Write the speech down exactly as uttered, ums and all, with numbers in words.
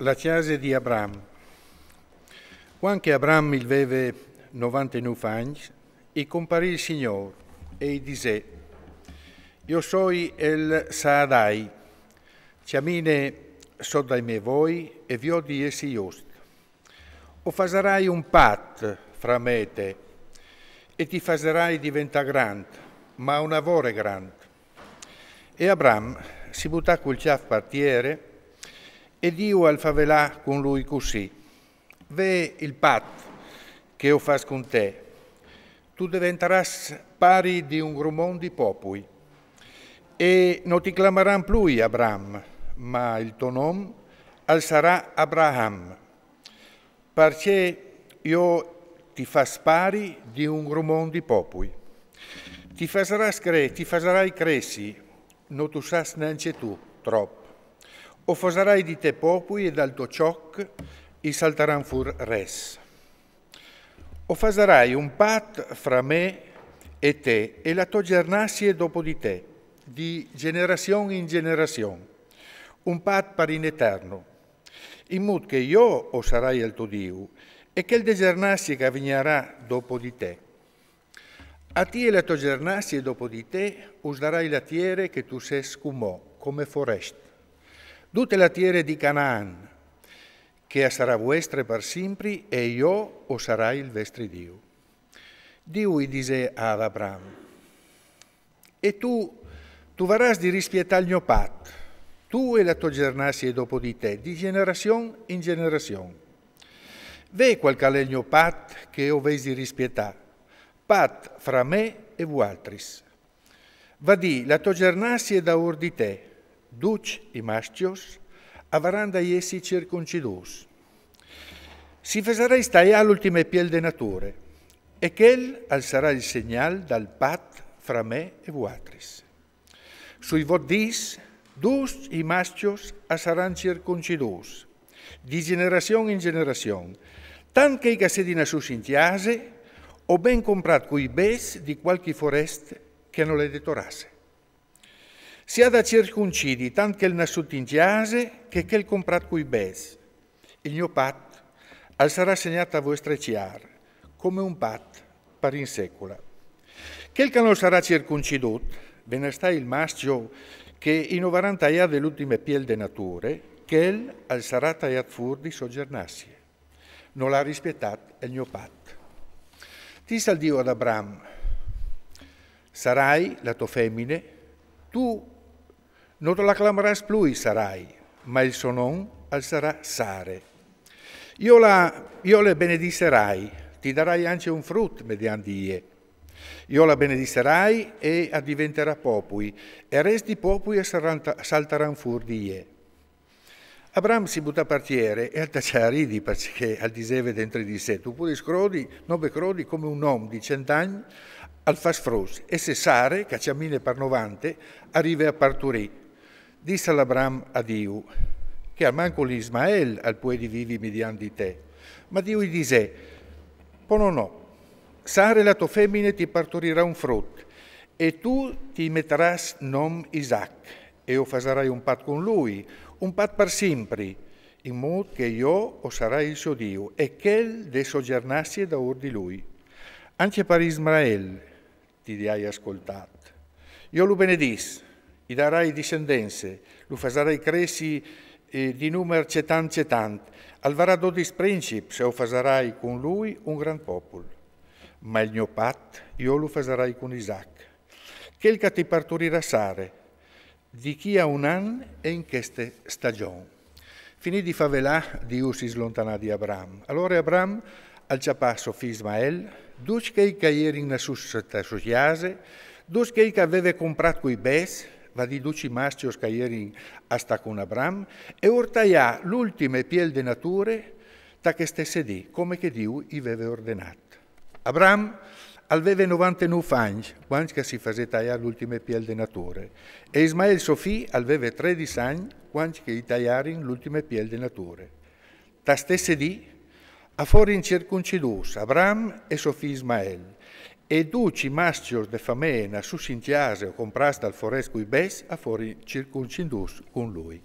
La cjase di Abram. Cuant che Abram il veve novantenûf agns, i comparì il Signôr e i disè: «Jo soi el Saadai, cjamine sot dai miei voi e viôt di jessi just. O fasarai un pat fra me e te, e ti fasarai diventâ grant, ma una vore grant.» E Abram si butà cul cjâf par tiere, e Diu al favelà cun lui cussì: «Ve il pat che o fâs cun te. Tu deventarâs pari di un grumon di popui. E no ti clamaran plui Abram, ma il to non al sarà Abraham, parcè jo ti fâs pari di un grumon di popui. Ti fasarâs cre-, ti fasarai cressi, no tu sâs nancje tu trop. O fasarai di te popui e dal to cjoc i saltaran fûr res. O fasarai un pat fra me e te e la tô gjernasie dopo di te, di gjenerazion in gjenerazion, un pat par in eterno, in mût che jo o sarai il to Diu, e chel de gjernasie che a vignarà dopo di te. A ti e la tô gjernasie dopo di te us darai la tiere che tu sês cumò, come forest, dute la tiere di Canaan, che a sarà vuestre par simpri, e jo o sarai il vestri Diu.» Diu i disè ad Abram: «E tu, tu varâs di rispietâ il gno pat, tu e la tô gjernasie dopo di te, di gjenerazion in gjenerazion. Ve cuâl che al è il gno pat che o vês di rispietâ, pat fra me e vualtris. Vadì, la tô gjernasie daûr di te, ducj i mascjos a varan da jessi circuncidûts. Si fasarês taiâ l'ultime piel de nature, e chel al sarà il segnâl dal pat fra me e vualtris. Sui vot dîs, ducj i mascjos a saran circuncidûts, di gjenerazion in gjenerazion, tant chei che a sedin nassûts in cjase, o ben comprât cui bêçs di cualchi forest che nol è de tô rasse. Si à da circuncidi tant chel nassût in cjase che chel comprât cui bêçs. Il gno pat al sarà segnât a vuestre cjar, come un pat par in secula. Chel che nol sarà circuncidût, ben a stâ il mascjo che i no varan taiade l'ultime piel de nature, chel al sarà taiât fûr di sô gjernasie. Nol à rispietât il gno pat.» Dissal Diu ad Abram: «Sarai, la tô femine, tu no la clamarâs plui Sarai, ma il so non al sarà Sare. Jo la, jo le benedisserai, ti darai ancje un frut mediant di jê. Jo la benedisserai e a diventarà popui, e res di popui a saran-, saltaran fûr di jê.» Abram si butà par tiere e al tacià a ridi, parcè che al diseve dentri di se: «Tu puedis crodi, no be crodi come un om di cent agns al fâs fruts, e se Sare, che a cjamine par novante, a rive a parturî.» Dissal Abram a Diu che almancul Ismael al puedi vivi mediant di te. Ma Diu i disè: «Po no, no. Sare, la tô femine, ti parturirà un frut, e tu ti metarâs non Isac, e o fasarai un pat cun lui, un pat par simpri, in mût che jo o sarai il so Diu, e chel de sô gjernasie daûr di lui. Ancje par Ismael ti ai ascoltât. Jo lu benedìs, i darai dissendence, lu fasarai cressi, eh, di numer cetant cetant, al varà dodis princips e o fasarai cun lui un grant popul. Ma il gno pat jo lu fasarai cun Isac, chel che ti parturirà Sare, di chi a un an e in cheste stagjon.» Finît di favelâ, Diu si slontanà di Abram. Alore Abram al cjapà so fi Ismael, ducj chei che a jerin nassûts ta sô cjase, ducj chei che al veve comprât cui bêçs, vadì ducj i mascjos che a jerin a stâ cun Abram, e ur taià l'ultime piel de nature ta cheste stesse dì, come che Diu i veve ordenât. Abram al veve novantenûf agns cuant che si fasè taiâ l'ultime piel de nature, e Ismael so fi al veve tredis agns cuant che i taiarin l'ultime piel de nature. Ta stesse dì a forin circuncidûts Abram e so fi Ismael, e ducj i mascjos de famee nassûts in cjase o comprâts dal forest cui bêçs a forin circuncidûts cun lui.